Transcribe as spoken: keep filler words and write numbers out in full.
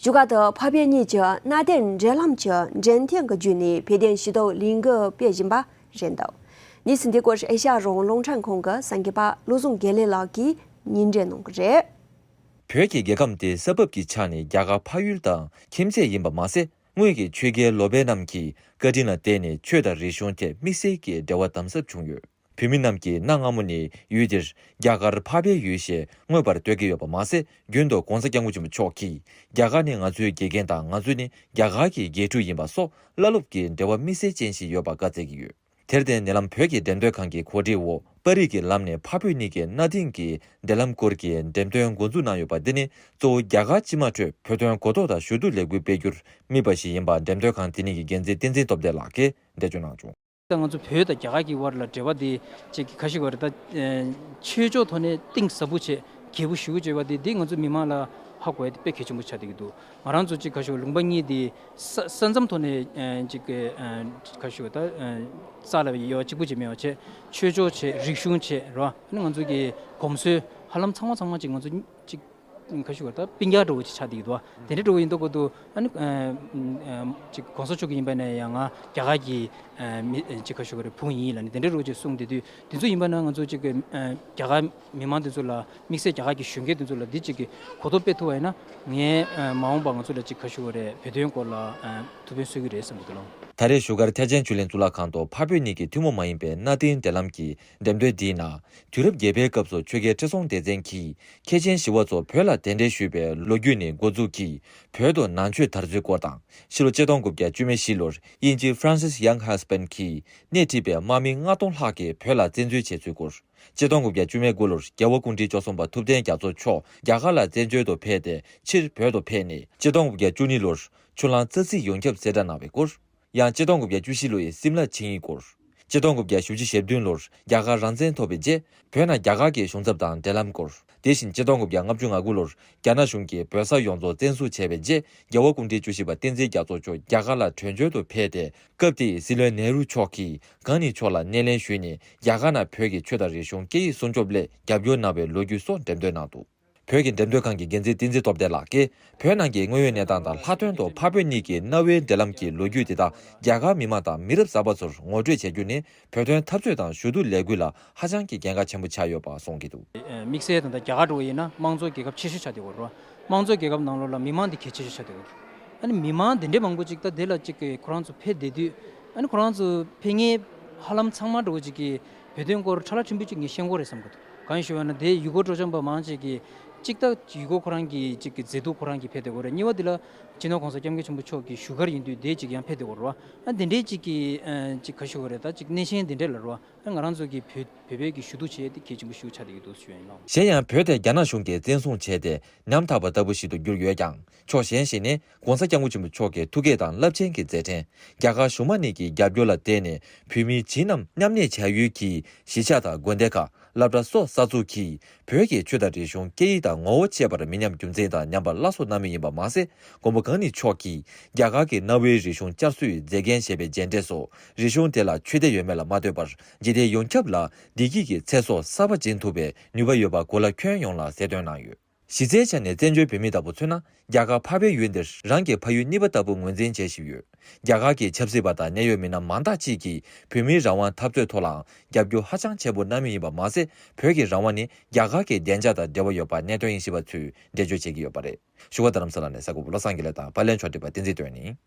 བཞུགས་སྒར་དུ་འཕགས་བོད་གཉིས་ཀྱི་གནའ་དེང་འབྲེལ་ལམ་གྱི་འགྲེམས་སྟོན་གྱི་བརྒྱུད་ནས་བོད་དོན་ཞུ་གཏུག་ལས་འགུལ་སྤེལ་བཞིན་པ་རེད་འདུག་གནས་ཚུལ་འདི་སྐོར་ཨེ་ཤ་ཡ་རང་དབང་རླུང་འཕྲིན་ཁང་གི་གསར་འགོད་པ་བློ་བཟང་དགེ་ལེགས་ལགས་ཀྱིས་སྙན་སྒྲོན་གནང་གི་རེད། བོད་ཀྱི་རྒྱལ་ཁམས་དེ་ས་བབ་ཀྱི་ཆ་ནས་རྒྱ་གར་ཕ་ཡུལ་དང་ཁྱིམ་མཚེས་ཡིན་པ་མ་ཟད། སྔོན་གྱི་ཆོས་རྒྱལ་ལོ་པཎ་རྣམས་ཀྱི་བཀའ་དྲིན་ལ་བརྟེན་ནས་ཆོས་དང་རིག་གཞུང་ཐད་དམིགས་བསལ་གྱི་འབྲེལ་བ་དམ་ཟབ་བྱུང་ཡོད། བོད་མི་རྣམས་ཀྱིས་གནའ་སྔ་མོ་ནས་ཡུལ་འདིར་རྒྱ་གར་འཕགས་པའི་ཡུལ་ཞེས་མངོན་པར་འདོད་ཀྱི་ཡོད་པ་མ་ཟད། རྒྱུན་དུ་༸གོང་ས་༸སྐྱབས་མགོན་ཆེན་པོ་མཆོག་གིས་རྒྱ་གར་ནི་ང་ཚོའི་དགེ་རྒན་དང་ང་ཚོ་ནི་རྒྱ་གར་གྱི་དགེ་ཕྲུག་ཡིན་པ་སོགས་བླ་སློབ་ཀྱི་འབྲེལ་བ་དམིགས་བསལ་ཅན་ཞིག་ཡོད་པ་བཀའ་སྩལ་གྱི་ཡོད། དེར་བརྟེན་ཉེ་ལམ་བོད་ཀྱི་འགྲེམས་སྟོན་ཁང་གི་གོ་སྒྲིག་འོག་པར་རིས་ཀྱི་ལམ་ནས་འཕགས་བོད་གཉིས་ཀྱི་གནའ་དེང་གི་འབྲེལ་ལམ་སྐོར་གྱི་འགྲེམས་སྟོན་འགོ་འཛུགས་གནང་ཡོད་པ། འདི་ནི་གཙོ་བོ་རྒྱ་གར་སྤྱི་དམངས་ཁྲོད་བོད་དོན་གོ་རྟོགས་དང་ཞུ་གཏུག་ལས་འགུལ་སྤེལ་རྒྱུར་དམིགས་པ་ཞིག་ཡིན་པ་འགྲེམས་སྟོན་ཁང་དེ་ཉིད་ཀྱི་འགན་འཛིན་བསྟན་འཛིན་སྟོབས་ལྡན་ལགས་ཀྱིས་འགྲེལ་བརྗོད་གནང་བྱུང་། ད་ང་ཚོ་བོད་དང་རྒྱ་གར་གྱི་དབར་ལ་འབྲེལ་བ་དེ་ཅིག་ག་ཞིག་བར་ད་ཆོས་ཕྱོགས་ཐོག་ནས་གཏིང་ཟབ་པོ་བྱས་རྒྱས་པོ་ཞེ་པོ་བྱས་པ་དེ་འདི་ང་ཚོ་མི་མང་ལ་ཧ་གོ་ཡ་དེ་དཔེ་གལ་ཆེན་པོ་ཆགས་བསྡད་ཀྱི་འདུག་ང་རང་ཚོ་ཅིག་ག་ཞིག་ལུང་པ་གཉིས་དེ་ས་ས་མཚམས་ཐོག་ནས་ཅིག་ག་ཞིག་ད་རྩ་ལ་ཡོད་གཅིག་པུ་ཅིག་མེད་པ་བྱས། ཆོས་ཕྱོགས་བྱས། རིག་གཞུང་བྱས་རོ། ཨ་ནི་ང་ཚོ་གི་གོམས་སྲོལ་ཧ་ལམ་ཚང་མ་ཚང་མ་ཅིག་ང་ཚོ་ཅིག་ཁ་ཤུ་བ་ད་སྤུན་ཀྱག་འདྲ་བོ་ཅིག་ཆགས་བསྡད་ཀྱི་འདུག་དེ་འདྲ་འདྲ་བོ་ཡིན་མདོག་གོ་འདུག་ཨ་ནི་ཅིག་གོང་ས་མཆོག་གི་ཡིན་པ་ན་ཡང་ང་རྒྱ་གར་གྱི་མི་ཅིག་ཁ་ཤུ་བ་རེད། བུ་ཡིན་ལ་ནི་དེ་འདྲ་འདྲ་བོ་ཅིག་གསུངས་བསྡད་དུས། དེ་ཚོ་ཡིན་པ་ན་ང་ཚོ་ཅིག་རྒྱ་གར་མི་མང་དེ་ཚོ་ལ་དམིགས་བསལ་རྒྱ་གར་གྱི་གཞོན་སྐྱེས་དེ་ཚོ་ལ་འདི་ཅིག་གི་གོ་རྟོགས་སྤེལ་ཐུབ་པ་ཡིན་ན། ངས་མ་འོངས་པ་ང་ཚོ་ལ་ཅིག་ཁ་ཤུ་བ་རེད། བོད་དོན་སྐོར་ལ་ཐུགས་ཕན་གསོས་ཀྱི་རེད་བསམ་གྱི་འདུག་ལགས། ད་རེས་བཞུགས་སྒར་ཐེག་ཆེན་ཆོས་གླིང་གཙུག་ལག་ཁང་དུ་འཕགས་བོད་གཉིས་ཀྱི་ཐུན་མོང་མ་ཡིན་པའི་གནའ་དེང་འབྲེལ་ལམ་གྱི་འགྲེམས་སྟོན་འདིའི་ནང་། དུས་རབས་བརྒྱད་པའི་སྐབས་སུ་ཆོས་རྒྱལ་ཁྲི་སྲོང་ལྡེ་བཙན་གྱིས་མཁན་ཆེན་ཞི་བ་འཚོ་བོད་ལ་གདན་འདྲེན་ཞུས་པའི་ལོ་རྒྱུས་ནས་འགོ་འཛུགས་ཀྱིས་བོད་དུ་ནང་ཆོས་དར་ཚུལ་སྐོར་དང་། ཕྱི་ལོ་ཆིག་སྟོང་དགུ་བརྒྱ་བཅུ་མེད་བཞི་ལོར་དབྱིན་ཇི་Francis Young Husband གྱིས་སྣེ་ཁྲིད་པའི་དམག་མི་ལྔ་སྟོང་ལྷག་གིས་བོད་ལ་བཙན་འཛུལ་བྱས་ཚུལ་སྐོར། ཆིག་སྟོང་དགུ་བརྒྱ་བཅུ་མེད་དགུ་ལོར་རྒྱལ་བ་སྐུ་ཕྲེང་བཅུ་གསུམ་པ་ཐུབ་བསྟན་རྒྱ་མཚོ་མཆོག་རྒྱ་གར་ལ་བཙན་བྱོལ་དུ་ཕེབས་ཏེ་ཕྱིར་བོད་དུ་ཕེབས་ནས་ཆིག་སྟོང་དགུ་བརྒྱ་བཅུ་གཉིས་ལོར་ཆུ་གླང་རྩ་ཚིག་ཡོངས་ཁྱབ་གསལ་བསྒྲགས་གནང་བའི་སྐོར། ཡང་ཆིག་སྟོང་དགུ་བརྒྱ་བཅུ་བཞི་ལོའི་སིམ་ལ་ཆིངས་ཡིག་སྐོར། ཆིག་སྟོང་དགུ་བརྒྱ་བཞི་བཅུ་ཞེ་བདུན་ལོར་རྒྱ་གར་རང་བཙན་ཐོབ་པའི་རྗེས་བོད་ནང་རྒྱ་གར་གྱི་གཞུང་ཚབ་དང་འབྲེལ་ལམ་སྐོར། དེ་བཞིན་ཆིག་སྟོང་དགུ་བརྒྱ་ལྔ་བཅུ་ང་དགུ་ལོར་རྒྱ་ནག་གཞུང་གིས་བོད་ས་ཡོངས་རྫོགས་བཙན་བཟུང་བྱས་པའི་རྗེས་རྒྱལ་བ་སྐུ་ཕྲེང་བཅུ་བཞི་པ་བསྟན་འཛིན་རྒྱ་མཚོ་མཆོག་རྒྱ་གར་ལ་བྲོས་བྱོལ་དུ་ཕེབས་ཏེ། སྐབས་དེའི་སྲིད་བློན་ནེ་རུ་མཆོག་གིས་གང་ཉིད་མཆོག་ལ་སྣེ་ལེན་ཞུས་ནས་རྒྱ་གར་ནང་བོད་ཀྱི་ཆོས་དང་རིག་གཞུང་སྐད་ཡིག་སྲུང་སྐྱོབ་སླད་རྒྱབ་སྐྱོར་གནང་བའི་ལོ་རྒྱུས་སོགས་འགྲེམས་སྟོན་གནང་འདུག་བོད་ཀྱི་འགྲེམས་སྟོན་ཁང་གི་འགན་འཛིན་བསྟན་འཛིན་སྟོབས་ལྡན་ལགས་ཀྱིས་བོད་ནང་གི་དངོས་ཡོད་གནས་སྟངས་དང་ལྷག་དོན་དུ་འཕགས་བོད་གཉིས་ཀྱི་གནའ་བོའི་འབྲེལ་ལམ་གྱི་ལོ་རྒྱུས་དེ་དག་རྒྱ་གར་མི་མང་དང་མི་རབས་གསར་པ་ཚོར་ངོ་སྤྲོད་བྱ་རྒྱུ་ནི་བོད་དོན་འཐབ་རྩོད་དང་ཞུ་གཏུག་ལས་འགུལ་ལ་ཧ་ཅང་གི་གལ་འགངས་ཆེན་པོ་ཆགས་ཡོད་པ་གསུངས་ཀྱི་འདུག་དམིགས་བསལ་དང་ད་རྒྱ་གར་འགྲོ་བ་ཡིན་ན་དམངས་གཙོ་རྒྱལ་ཁབ་ཆེ་ཤོས་ཆགས་བསྡད་ཡོད་རེད། དམངས་གཙོ་རྒྱལ་ཁབ་ནང་ལོགས་ལ་མི་མང་དེ་གལ་ཆེ་ཤོས་ཆགས་བསྡད་ཡོད་རེད། ཨ་ནི་མི་མང་དེ་འདྲའི་མང་པོ་ཅིག་ད་དེ་ལ་ཅིག་གི་ཁོ་རང་ཚོ་ཕེབས་བསྡད་དུས། ཨ་ནི་ཁོ་རང་ཚོ་ཕེབས་མཁན་ཧ་ལམ་ཚང་མ་འགྲོ་བ་ཅིག་གི་བོད་དོན་སྐོར་ཁྲ་ལ་ཕྲན་བུ་ཅིག་ངས་ཤེས་ཀྱི་རེད་བསམ་གི་འདུག་གང་ཡིན་ཞུ་བ་ན་དེ་ཡུལ་སྐོར་སྤྲོ་འཆམ་པ་མང་ཆེ་གིས་གཅིག་ད་ཡུལ་སྐོར་ཁོ་རང་གི་ཅིག་གི་མཛེས་སྡུག་ཁོ་རང་གིས་ཕེབས་བསྡད་ཡོད་རེད། གཉིས་པ་དེ་ལ་སྤྱི་ནོར་༸གོང་ས་༸སྐྱབས་མགོན་ཆེན་པོ་མཆོག་གི་བཞུགས་སྒར་ཡིན་དུས་དེ་ཅིག་ཡང་ཕེབས་བསྡད་ཡོད་རེད་བ། ཨ་དེ་འདྲའི་ཅིག་གི་ཅིག་ག་ཞུ་དགོས་རེད། ད་ཅིག་གནས་ཆེན་དེ་འདྲ་ལ་རེད་བ། ཨ་ང་རང་ཚོ་གི་བོད་བོད་པའི་གི་ཞུ་གཏུག་བྱེད་ཡས་དེ་གལ་ཆེན་པོ་ཞིག་ཆགས་བསྡད་ཀྱི་འདུག་ཞུ་ཡ་ཡིན་ལགས། གཞན་ཡང་བོད་དེ་རྒྱ་ནག་གཞུང་གིས་བཙན་བཟུང་བྱས་ཏེ་ཉམ་ཐག་པ་ལྟ་བུ་ཞིག་ཏུ་གྱུར་ཡོད་ཀྱང་། ཕྱོགས་གཞན་ཞིག་ནས་༸གོང་ས་༸སྐྱབས་མགོན་ཆེན་པོ་མཆོག་གི་ཐུགས་བསྐྱེད་དང་རླབས་ཆེན་གྱི་མཛད་འཕྲིན། རྒྱ་གར་གཞུང་མང་གཉིས་ཀྱི་རྒྱབ་སྐྱོར་ལ་བརྟེན་ནས་བོད་མི་བྱིངས་རྣམས་མཉམ་གནས་བྱ་ཡུལ་གྱི་གཞིས་ཆགས་དང་དགོན་སྡེ་ཁག་སློབ་གྲྭ་སོགས་གསར་འཛུགས་ཀྱིས་བོད་ཀྱི་ཆོས་དང་རིག་གཞུང་སྐད་ཡིག་དང་ངོ་བོ་བཅས་པར་མི་ཉམས་རྒྱུ་མཚན་དང་ཉམས་པ་སླར་གསོ་གནང་མུས་ཡིན་པ་མ་ཟད། མགོན་པོ་གང་ཉིད་མཆོག་གིས་རྒྱ་གར་གྱི་གནའ་བོའི་རིག་གཞུང་བསྐྱར་གསོའི་མཛད་འགན་བཞེས་པའི་རྗེས་འབྲས་སུ་རིག་གཞུང་དེ་ལ་ཆོས་དད་ཡོད་མེད་ལ་མ་ལྟོས་པར་འཇིག་རྟེན་ཡོངས་ཁྱབ་ལ་བདེ་སྐྱིད་ཀྱི་ཚེ་སྲོག་གསར་པ་སྦྱིན་ཐུབ་པའི་ནུས་པ་ཡོད་པ་གོ་ལ་ཁྱོན་ཡོངས་ལ་གསལ་སྟོན་གནང་ཡོད། གཞི་རྩའི་ཆ་ནས་བཙན་བྱོལ་བོད་མི་ལྟ་བུ་མཚོན་ན། རྒྱ་གར་འཕགས་པའི་ཡུལ་འདིར་རང་གི་ཕ་ཡུལ་གཉིས་པ་ལྟ་བུ་ངོས་འཛིན་བྱེད་བཞིན་ཡོད། རྒྱ་གར་གྱི་ཆབ་སྲིད་པ་དང་གནད་ཡོད་མི་སྣ་མང་དག་ཅིག་གིས་བོད་མིའི་རང་དབང་འཐབ་རྩོད་ཐོག་ལའང་རྒྱབ་སྐྱོར་ཧ་ཅང་ཆེན་པོ་གནང་མུས་ཡིན་པ་མ་ཟད། བོད་ཀྱི་རང་དབང་ནི་རྒྱ་གར་གྱི་བདེ་འཇགས་དང་འབྲེལ་བ་ཡོད་པ་གནད་དོན་ཡིན་ཞེས་པ་ཚོས་འགྲེལ་བརྗོད་བྱེད་ཀྱི་ཡོད་པ་རེད། བཞུགས་སྒར་རྡ་རམ་ས་ལ་ནས་གསར་འགོད་པ་བློ་བཟང་དགེ་ལེགས་དང་པར་ལེན་ཕྱོགས་སྒྲིག་པ་བསྟན་འཛིན་སྒྲོལ་མ་ཡིན།